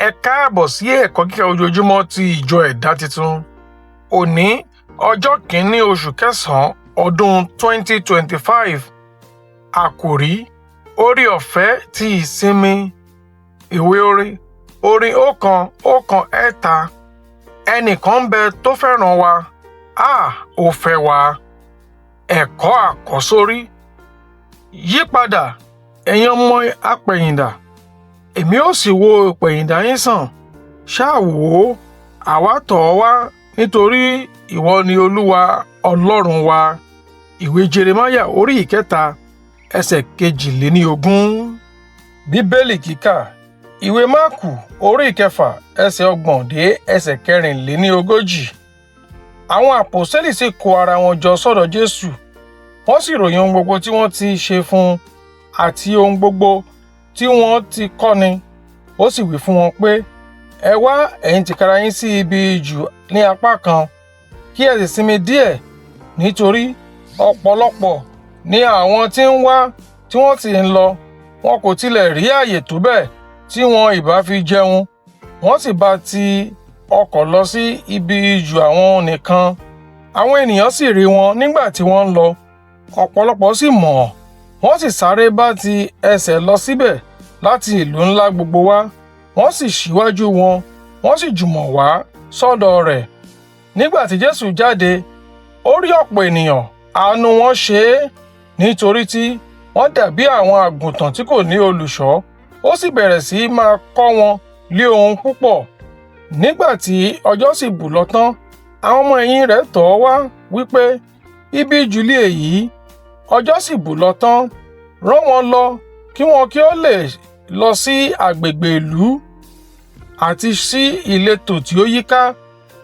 Ẹ káàbọ̀ sí ẹ̀kọ́ kíkà ojoojúmọ́ ti ìjọ Ẹ̀dá Titun. Òní, ọjọ́ kìíní oṣù kẹsàn-án ọdún 2025. Àkòrí: Oore ọ̀fẹ́ ti ìsinmi. Ìwé orin, orin 113. Ẹnìkan ń bẹ tó fẹ́ràn wa. Á ò fẹ́ wa. Ẹ̀kọ́ àkọ́sórí. Yípadà, ẹ̀yin ọmọ apẹ̀yìndà, èmi ó sì wo ìpẹ̀yìndà yín sàn. Ṣáà wò ó, àwa tọ̀ ọ́ wá, nítorí ìwọ ni Olúwa Ọlọ́run wa. Ìwé Jeremáyà orí 3, ẹsẹ̀ 22. Bíbélì kíkà. Ìwé Máàkù orí 6, ẹsẹ̀ 30 dé ẹsẹ̀ 44. Àwọn àpòstélì sì kó ara wọn jọ sọ́dọ̀ Jésù. Wọ́n sì ròyìn ohun gbogbo tí wọ́n ti ṣe fún un àti ohun gbogbo tí wọ́n ti kọ́ni. Ó sì wí fún wọn pé, ẹ wá ẹ̀yin tìkára yín sí ibi ijù ní apá kan, kí ẹ sì sinmi díẹ̀, nítorí ọ̀pọ̀lọpọ̀ ni àwọn tí ń wá tí wọ́n sì ń lọ, wọn kò tilẹ̀ rí ààyè tó bẹ́ẹ̀ tí wọn ìbá fi jẹun. Wọ́n sì bá ti ọkọ̀ lọ sí ibi ijù àwọn nìkan. Àwọn ènìyàn sì rí wọn nígbà tí wọ́n ń lọ, ọ̀pọ̀lọpọ̀ sì mọ̀ ọ́n, wọ́n sì sáré bá ti ẹsẹ̀ lọ síbẹ̀ láti ìlú ńlá gbogbo wá. Wọ́n sì ṣíwájú wọn, wọ́n sì jùmọ̀ wá sọ́dọ̀ rẹ̀. Nígbà tí Jésù jáde, ó rí ọ̀pọ̀ ènìyàn, àánú wọn ṣe é, nítorí tí wọ́n dàbí àwọn àgùntàn tí kò ní olùṣọ́. Ó sì bẹ̀rẹ̀ sí máa kọ́ wọn lé ohun púpọ̀. Nígbà tí ọjọ́ sì bù lọ tán, àwọn ọmọ ẹ̀yìn rẹ̀ tọ̀ ọ́ wá wípé, ibi ijù li èyí, ọjọ́ sì bù lọ tán. Rán wọn lọ kí wọn kí ó lè lọ sí agbègbè ìlú àti sí ìletò tí ó yíká,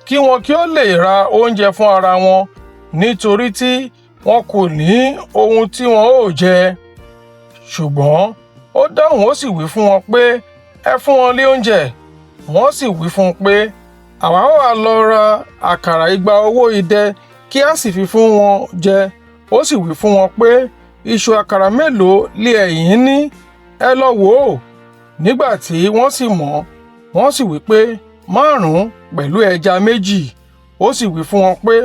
kí wọn kí ó lè ra oúnjẹ fún ara wọn, nítorí tí wọn kò ní ohun tí wọn ó jẹ. Ṣùgbọ́n ó dáhùn ó sì wí fún wọn pé, ẹ fún wọn ní oúnjẹ. Wọ́n sì wí fún un pé, àwa ó wá lọ ra àkàrà 20 owó idẹ kí a sì fi fún wọn jẹ. Ó sì wí fún wọn pé, ìṣù àkàrà mélòó lé ẹ̀yin ní? Ẹ lọ wò ó. Nígbà tí wọ́n sì mọ̀, wọ́n sì wí pé, 5 pẹ̀lú ẹja 2. Ó sì wí fún wọn pé,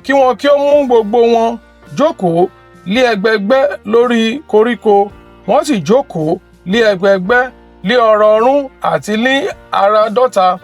kí wọn kí ó mú gbogbo wọn jókòó lé ẹgbẹẹgbẹ́ lórí koríko. Wọ́n sì jókòó lé ẹgbẹẹgbẹ́ lé ọ̀rọ̀ọ̀rún àti ní àràádọ́ta.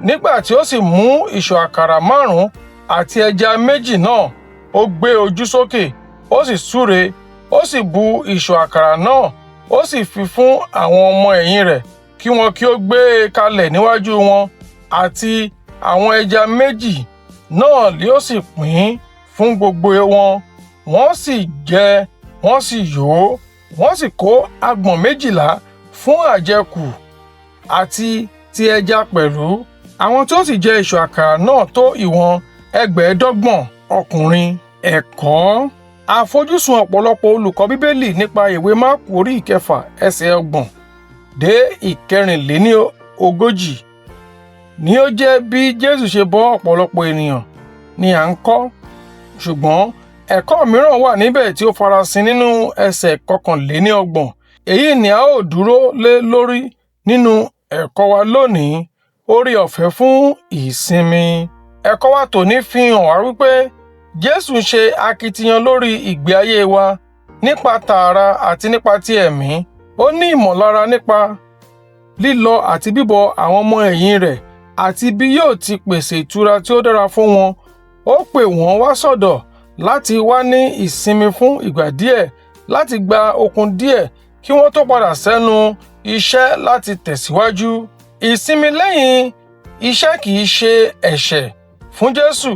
Nígbà tí ó sì mú ìṣù àkàrà 5 àti ẹja 2 náà, ó gbé ojú sókè, ó sì súre, ó sì bu ìṣù àkàrà náà, ó sì fi fún àwọn ọmọ ẹ̀yìn rẹ̀ kí wọn kí ó gbé e kalẹ̀ níwájú wọn, àti àwọn ẹja 2 náà lé ó sì pín fún gbogbo wọn. Wọ́n sì jẹ, wọ́n sì yó, wọ́n sì kó agbọ̀n 12 fún àjẹkù àti ti ẹja pẹ̀lú. Àwọn tí ó sì jẹ ìṣù àkàrà náà tó ìwọ̀n 25,000 ọkùnrin. Ẹ̀kọ́. Àfojúsùn ọ̀pọ̀lọpọ̀ olùkọ́ Bíbélì nípa ìwé Máàkù orí 6, ẹsẹ̀ 30 dé 44 ni ó jẹ́ bí Jésù ṣe bọ́ ọ̀pọ̀lọpọ̀ ènìyàn ni à ń kọ́. Ṣùgbọ́n ẹ̀kọ́ mìíràn wà níbẹ̀ tí ó farasin nínú ẹsẹ̀ 31. Èyí ni a ó dúró lé lórí nínú ẹ̀kọ́ wa lónìí. Oore ọ̀fẹ́ fún ìsinmi. Ẹ̀kọ́ wa tòní fi hàn wá wípé Jésù ń ṣe akitiyan lórí ìgbé ayé wa nípa tààrà àti nípa ti ẹ̀mí. Ó ní ìmọ̀lára nípa lílọ àti bíbọ̀ àwọn ọmọ ẹ̀yìn rẹ̀ àti bí yóò ti pèsè ìtura tí ó dára fún wọn. Ó pè wọ́n wá sọ́dọ̀ láti wá ní ìsinmi fún ìgbà díẹ̀, láti gba okun díẹ̀ kí wọ́n tó padà sẹ́nu iṣẹ́ láti tẹ̀síwájú. Ìsinmi lẹ́yìn iṣẹ́ kì í ṣe ẹ̀ṣẹ̀ fún Jésù.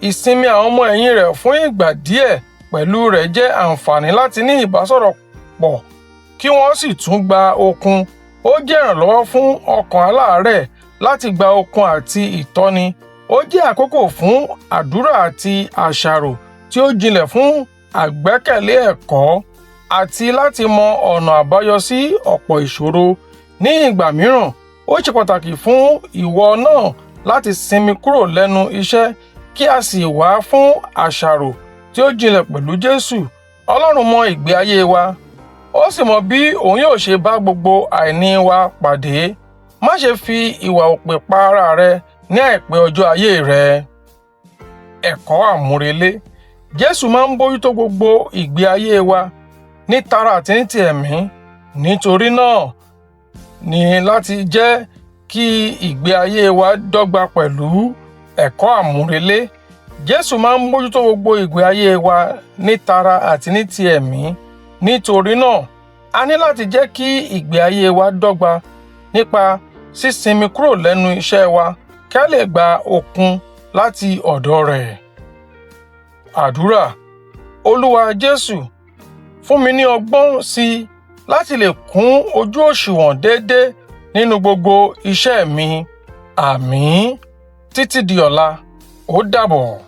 Ìsinmi àwọn ọmọ ẹ̀yìn rẹ̀ fún ìgbà díẹ̀ pẹ̀lú rẹ̀ jẹ́ àǹfààní láti ní ìbásọ̀rọ̀ pọ̀ kí wọ́n sì tún gba okun. Ó jẹ́ ìrànlọ́wọ́ fún ọkàn aláàárẹ̀ láti gba okun àti ìtọ́ni. Ó jẹ́ àkókò fún àdúrà àti àṣàrò tí ó jinlẹ̀ fún àgbékalẹ̀ ẹ̀kọ́ àti láti mọ ọ̀nà àbáyọ sí ọ̀pọ̀ ìṣòro. Ní ìgbà mìíràn, ó ṣe pàtàkì fún ìwọ náà láti sinmi kúrò lẹ́nu iṣẹ́ kí a sì wá fún àṣàrò tí ó jinlẹ̀ pẹ̀lú Jésù. Ọlọ́run mọ ìgbé ayé wa, ó sì mọ bí òun yóò ṣe bá gbogbo àìní wa pàdé. Má ṣe fi ìwà òpè pa ara rẹ ní àìpẹ́ ọjọ́ ayé rẹ. Ẹ̀kọ́ àmúrelé. Jésù máa ń bójútó gbogbo ìgbé ayé wa ní tara àti ní ti ẹ̀mí. Nítorí náà ní láti jẹ́ kí ìgbé ayé wa dọ́gba pẹ̀lú ẹ̀kọ́ àmúrelé. Jésù máa ń bójútó gbogbo ìgbé ayé wa ní tara àti ní ti ẹ̀mí. Nítorí náà, a ní láti jẹ́ kí ìgbé ayé wa dọ́gba nípa sísinmi kúrò lẹ́nu iṣẹ́ wa kí a lè gba okun láti ọ̀dọ̀ rẹ̀. Àdúrà. Olúwa Jésù, fún mi ní ọgbọ́n sí i láti lè kún ojú òṣùwọ̀n déédéé nínú gbogbo iṣẹ́ mi. Àmín. Títí di ọ̀la, ó dàbọ̀.